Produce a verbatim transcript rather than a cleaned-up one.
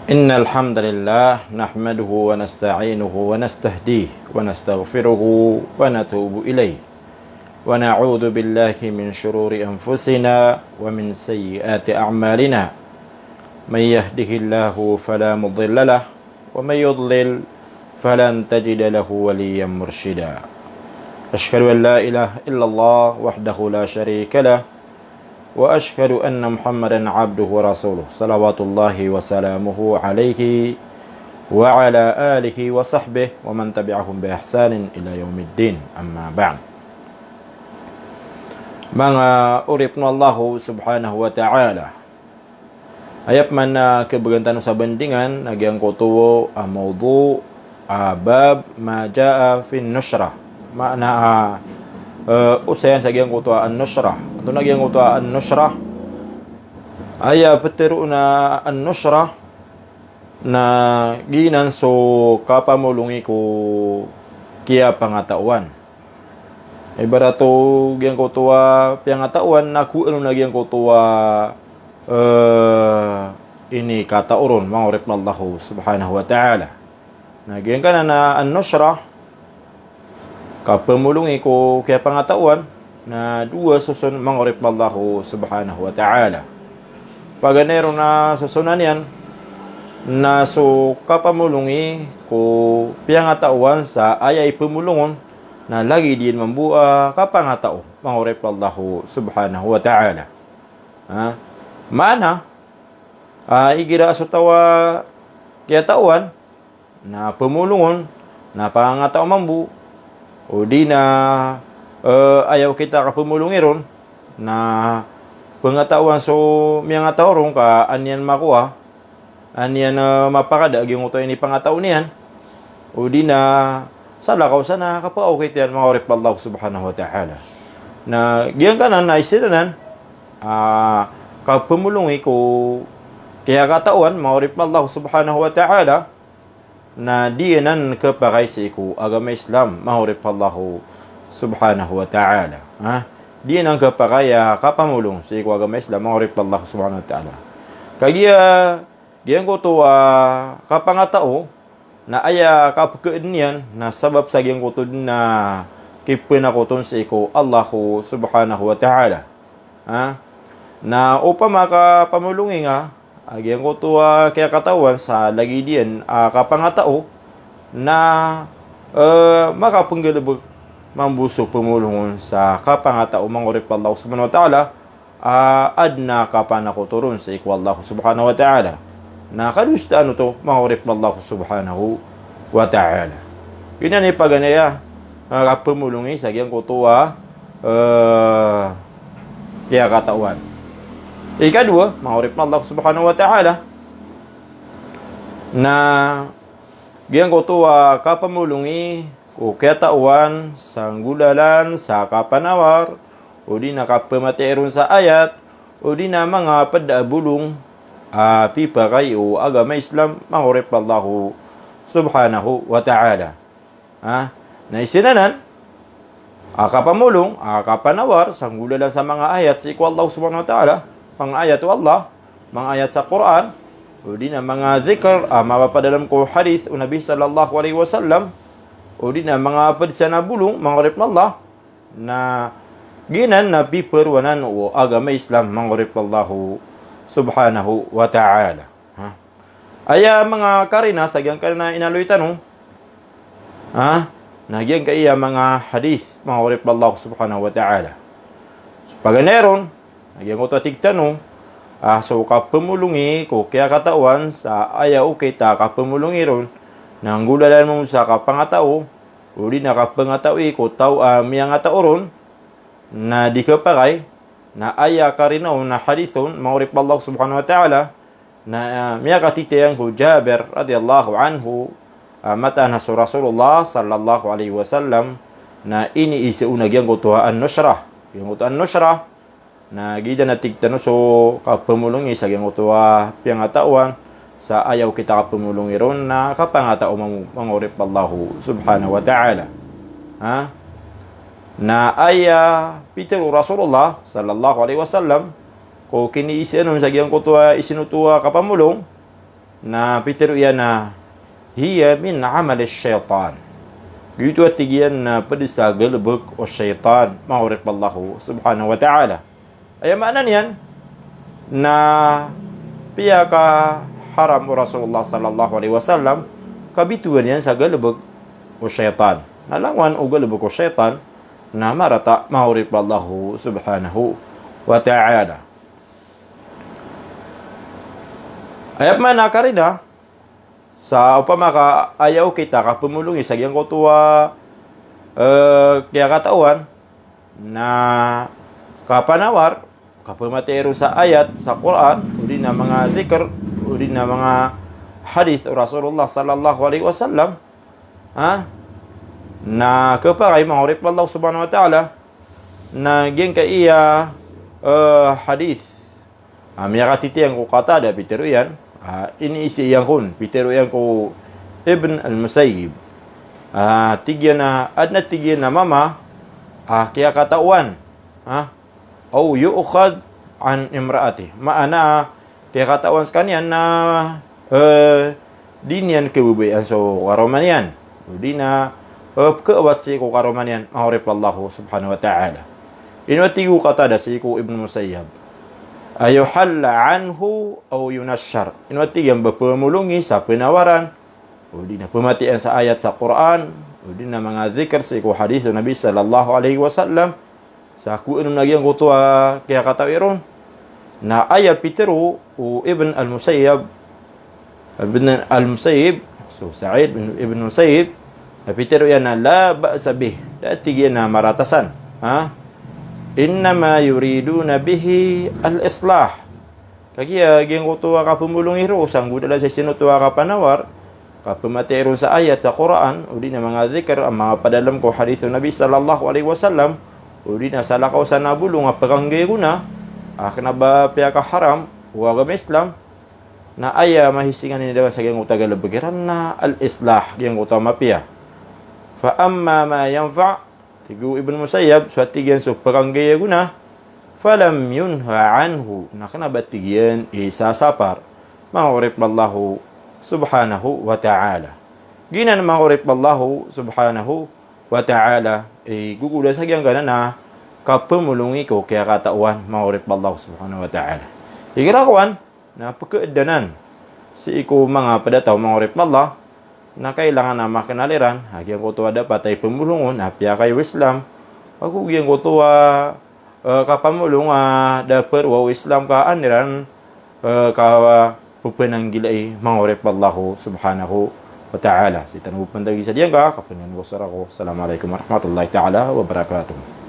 إن الحمد لله نحمده ونستعينه ونستهديه ونستغفره ونتوب إليه، ونعوذ بالله من شرور أنفسنا ومن سيئات أعمالنا. من يهده الله فلا مضل له، ومن يضلل فلن تجد له وليا مرشدا. أشهد أن لا إله إلا الله وحده لا شريك له، وأشهد أن محمدا عبده ورسوله، صلوات الله وسلامه عليه وعلى آله وصحبه ومن تبعهم بإحسان إلى يوم الدين. أما بعد. Manga oripn o Allah subhanahu wa ta'ala. Aya pman a khabgan tano sa bandingan a giyangkoto a mawdu' a bab ma jaa fin nushrah. Maana a, eh, osayan sa giyangkoto a an-nushrah. Antonaa giyangkoto a an-nushrah? Aya ptharoon a an-nushrah na giyanan so kapamolongi ko kiyapangataowan. Ibarat o giyangkoto a piyangataowan na kowaan on a giyangkoto a, eh, inikatao ron, manga oripn o Allah subhanahu wa ta'ala. Na giyangkanan a an-nushrah, kapamolongi ko kiyapangataowan, na dowa soson, manga oripn o Allah subhanahu wa ta'ala. Paganay ron a sosonan iyan na so kapamolongi ko piyangataowan sa aya ipamolong on na lagid iyan mambo a kapangatao, manga oripn o Allah subhanahu wa ta'ala. Ha? Maana, ah, igira so taw a kiyataowan na pamolong on na pangangatao mambo, odi na, eh, aya okit a kapamolongi ron na pangataowan so miyangatao ron ka an iyan makowa, an iyan, eh, mapakada a giyangkoto a inipangatao niyan, odi na salakaw sa na kapakaokit iyan, manga oripn o Allah subhanahu wa ta'ala. Na giyangkanan na isa anan a kapamolongi ko kiyakataowan, manga oripn o Allah subhanahu wa ta'ala, na di anan khapakay sii ko agama Islam, manga oripn o Allah subhanahu wa ta'ala. Ha? Di anan khapakay a kapamolong sii ko agama Islam, manga oripn o Allah subhanahu wa ta'ala. Kagiya giyangkoto a kapangatao na aya kapkhaadn iyan na sabap sa giyangkoto dn a kipanakoton sii ko Allah subhanahu wa ta'ala. Ha? Na opama ka pamolongi nga a giyangkoto a kiyakataowan sa lagid iyan a kapangatao na, eh, makapnggalbk mambo so pamolong on sa kapangatao, manga oripn o Allah subhanahu wa ta'ala, a adn a kapanakoto ron sii ko Allah subhanahu wa ta'ala. Na kadosaan oto, manga oripn o Allah subhanahu wa ta'ala. Giyanan i paganay a, eh, kapamolongi sa giyangkoto a, eh, kiyakataowan. Ikadowa, manga oripn o Allah subhanahu wa ta'ala, na giyangkoto a kapamolongi ko kiyataowan sa nggolalan sa kapanawar, odi na kaphamatay ron sa ayat, odi na manga pd a bolong a pipakay o agama Islam, manga oripn o Allah subhanahu wa ta'ala. Ha? Na isa anan a kapamolong, a kapanawar sa nggolalan sa manga ayat sii ko Allah subhanahu wa ta'ala, manga ayat o Allah, manga ayat sa Qur'an, odi na manga dhikr a mapapadalm ko hadith o Nabi sallallahu alaihi wasallam, odi na manga pd san a bolong, manga oripn o Allah, na giyanan na piparowanan o agama Islam, manga oripn o Allah subhanahu wa ta'ala. Ha? Aya manga karina sa giyangkanan a inaloy tano, ha? Na giyangkaya manga hadith, manga oripn o Allah subhanahu wa ta'ala. So paganay ron, na giyangkoto a tig tano a so kapamolongi ko kiyakataowan sa aya okit a kapamolongi ron na nggolalan mambo sa kapangatao, odi na kapangatawi ko taw a miyangatao ron, na di khapakay, na aya karina on na hadith on, manga oripn o Allah subhanahu wa ta'ala, na, ah, miyakatitayan ko Jabir radiyallahu anhu, ah, mataan a so Rasulullah sallallahu alaihi wasallam na iniiza on a giyangkoto a an-nushrah. Giyangkoto a an-nushrah, na giyanan a tig tano so kapamolongi sa giyangkoto a piyangataowan sa aya okit a kapamolongi ron na kapangatao mambo, manga oripn o Allah subhanahu wa ta'ala. Ha? Na aya pitharo o Rasulullah sallallahu alaihi wasallam ko kiniizaan on sa giyangkoto a isinoto a kapamolong, na pitero iyan a hiya min amali shaytan. Giyoto a tig iyan na pd sa galbk o shaytan, manga oripn o Allah subhanahu wa ta'ala. Aya maana niyan na piyakaharam o Rasulullah sallallahu alaihi wasallam ka bitowan iyan sa galbk o shaytan. Na langowan o galbk o shaytan na marata, manga oripn o Allah subhanahu wa ta'ala. Aya pman a karina sa opama ka aya okit a kapmolongi sa giyangkoto a, eh, kiyakatawan na kapanawar, kapmatay ron sa ayat sa Qur'an, odi na manga dhikr, odi na manga hadith o Rasulullah sallallahu alaihi wasallam, ha? Na khapakay, manga oripn o Allah subhanahu wa ta'ala, na giyangkaya, eh, hadith a miyakatitiyang ko Qatada, pitero iyan, ah, iniiza iyan kon, pitero iyan ko Ibn al-Musayyib. Ah, tig iyan a, adn a tig iyan a mama a kiyakatawan, ha? Aw yu'khadh an imra'atih. Maana, kiyakatawan skaniyan na, eh, di niyan khababayaan so karoma niyan. Odi na, eh, pkhaawat sii ko karoma niyan, manga oripn o Allah subhanahu wa ta'ala. Ino a tig o Qatada sii ko Ibn Musayyab? Ayuhalla anhu aw yunashshar. Ino a tig iyan, ba pmolongi sa pnawaran, odi na pmatay iyan sa ayat sa Qur'an, odi na manga dhikr sii ko hadith o Nabi sallallahu alaihi wasallam, sa kowaan on a giyangkoto a kiyakatawi ron. Na aya pitero o Ibn al-Musayyab, Ibn al-Musayyib, so Sa'id bin Ibn Musayyib, na pitero iyan a la ba'sa bih, da a tig iyan a marata san, ha? Innama yuriduna bihi al-islah. Kagiya giyangkoto a kapmolongi roo sa nggoda la sii sinoto a kapanawar, kapmatay ron sa ayat sa Qur'an, odi na manga dhikr a mapadalm ko hadith o Nabi sallallahu alaihi wasallam, odi na salakaw san a bolong a pkanggay ko na, a kna ba piyakaharam o agama Islam, na aya mahisingan inidawaan sa giyangkoto a galbk iran na al-islah, giyangkoto a mapiya. Fa amma ma yanfa', tig o Ibn Musayyab, so a tig iyan so pkanggay ko na, falam yunha anhu, na kna ba tig iyan i sasapar, manga oripn o Allah subhanahu wa ta'ala. Giyanan, manga oripn o Allah subhanahu wa ta'ala, i gogoda sa giyangkanan a kapmolongi ko kiyakatawan, manga oripn o Allah subhanahu wa ta'ala. Igira kowan, na pkhaadn anan sii ko manga pd a taw, manga oripn o Allah, na kailangan a maknal iran a giyangkoto a dapat a ipmolong on na piyakay o Islam, ago giyangkoto a, eh, kapamolong a da parowa o Islam ka an iran, eh, kapapananggilai, manga oripn o Allah subhanahu wa ta'ala. Sii tano bo pn tagi sa diyangka, kapngan ko sara ko. Assalamu alaikum warahmatullahi ta'ala wabarakatuh.